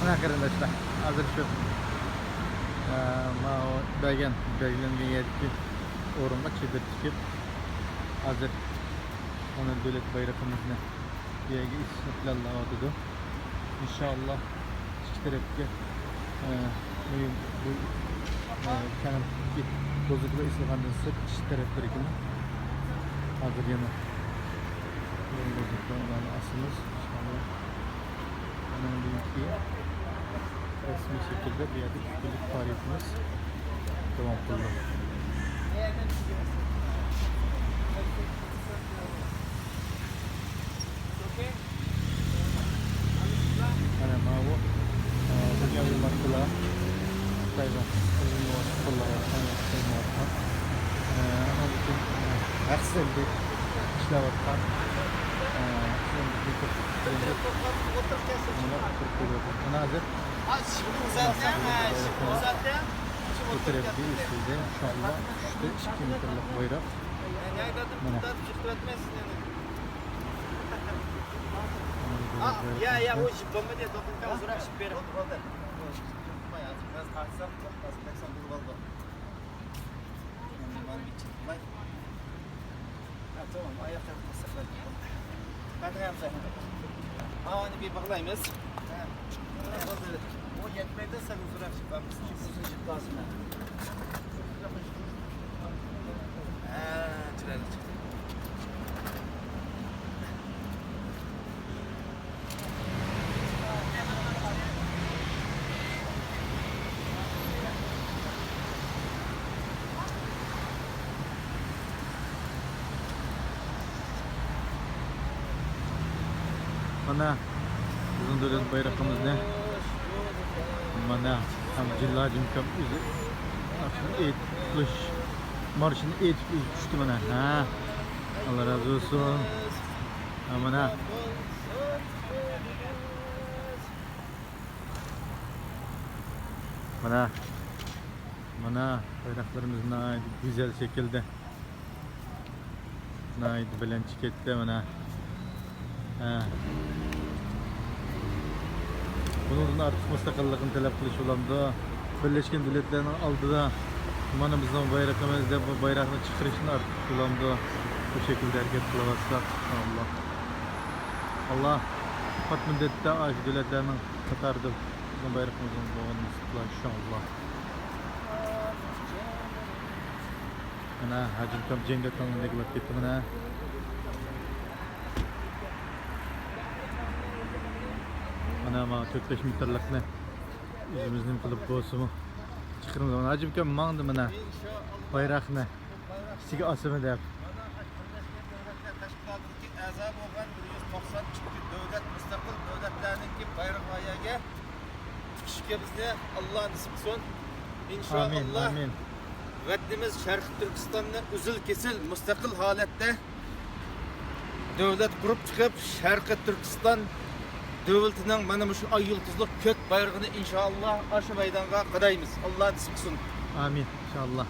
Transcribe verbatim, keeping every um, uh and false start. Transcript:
مانا قېرىنداشلار، ھازىر شۇ، ئە، ماۋۇ بەرگەن، بەلگىلەنگەن يەردىكى ئورۇنغا چېدىر تىكىپ، ھازىر مانا دۆلەت بايرىقىمىزنى بۇ يەرگە ئېسىشنى پىلانلاۋاتىدۇ. ئىنشائاللا، ئىككى تەرەپكە، ئە، بۇ، بۇ، ئە، كەنتتىكى بوزۇكىلار ئېسىلغاندىن سىرت، ئىككى تەرەپلىرىگىمۇ ھازىر يەنە بوزۇكىلارنى ئاسىمىز، ئىنشائاللا. ئۇنىڭدىن كېيىن رەسمىي شەكىلدە بۇ يەردە ئۈچ كۈنلۈك پائالىيىتىمىز داۋام قىلىدۇ. مانا ماۋۇ، ئە، بىزگە ئايرىلماقچىلار. خىتايدا ئۇزۇن ۋاقىت قوللاۋاتقان، ياخشى قوللاۋاتقان. ئە، ئۇنىڭ ئۈچۈن، ئە، ھەقسىز ئىشلەۋاتقان، ئە، مۇناپىق قىلىۋاتقان. مانا ھازىر بۇ تەرەپكە ئېسىلدى، ئىنشائاللا. ئۈچتە ئىككى مېتىرلىق بايراق. مانا. ھە، يا، يا، ئۇ ئىش بولمىدى، دوكۇنغا ئازراق ئىش بېرىڭ. ھە، تامام، ئاياق تەرەپ قىلساق بولدى. ھە، تامام، تامام. ھاۋانى بىر باغلايمىز. ھە. بولدى. ئۇ يەتمەيدۇ، سەل ئۇزۇنراق چىقىرىمىز. ئۇزۇن چىقىپ قالسۇن، ھە. ھە، چىرايلىق چىقتى. مانا، بىزنىڭ دۆلەت بايرىقىمىزنى، مانا، ھەم جىللا جىمكام ئۆزى ئېيتىپ قىلىش مارشىنى ئېيتىپ ئۆزى چۈشتى، مانا. ھە. ئاللا رازى بولسۇن. ھە، مانا. مانا، مانا بايراقلىرىمىز ناھايىتى گۈزەل شەكىلدە، ناھايىتى بەلەن چېكەتتە، مانا. ھە. بۇنىڭدىن ئارتۇق مۇستەقىللىقنى تەلەپ قىلىش بولامدۇ؟ بىرلەشكەن دۆلەتلەرنىڭ ئالدىدا مانا بىزنىڭ بايرىقىمىز دەپ بۇ بايراقنى چىقىرىشتىن ئارتۇق بولامدۇ؟ بۇ شەكىلدە ھەرىكەت قىلىۋاتساق، ئىنشائاللا. ئاللا پات مۇددەتتە ئاشۇ دۆلەتلەرنىڭ قاتارىدا بىزنىڭ بايرىقىمىزنى بولغان نېسىپ قىلار، ئىنشائاللا. مانا، ھاجىم كام جەڭگە تەڭلىگىلى كەتتى، مانا. مانا، مانا تۆت بەش مېتىرلىقنى ئۆزىمىزنىڭ قىلىپ بولسىمۇ چىقىرىمىز. مانا، ھاجىم كام ماڭدى، مانا، بايراقنى ئىچىگە ئاسىمەن دەپ. مانا، بىرلەشكەن دۆلەتلەر تەشكىلاتىدىكى ئەزا بولغان بىر يۈز توقسان ئىككى دۆلەت، مۇستەقىل دۆلەتلەرنىڭكى بايرىقى يەرگە تىكىشكە بىزنى ئاللا نېسىپ قىلسۇن. ئىنشائاللا. ئامىن، ئامىن. ۋەتىنىمىز شەرقىي تۈركىستاننى ئۈزۈل-كېسىل مۇستەقىل ھالەتتە دۆلەت قۇرۇپ چىقىپ، شەرقىي تۈركىستان دۆلىتىنىڭ مانا مۇشۇ ئاي يۇلتۇزلۇق كۆك بايرىقىنى ئىنشائاللا ئاشۇ مەيدانغا قادايمىز. ئاللا نېسىپ قىلسۇن. ئامىن، ئىنشائاللا.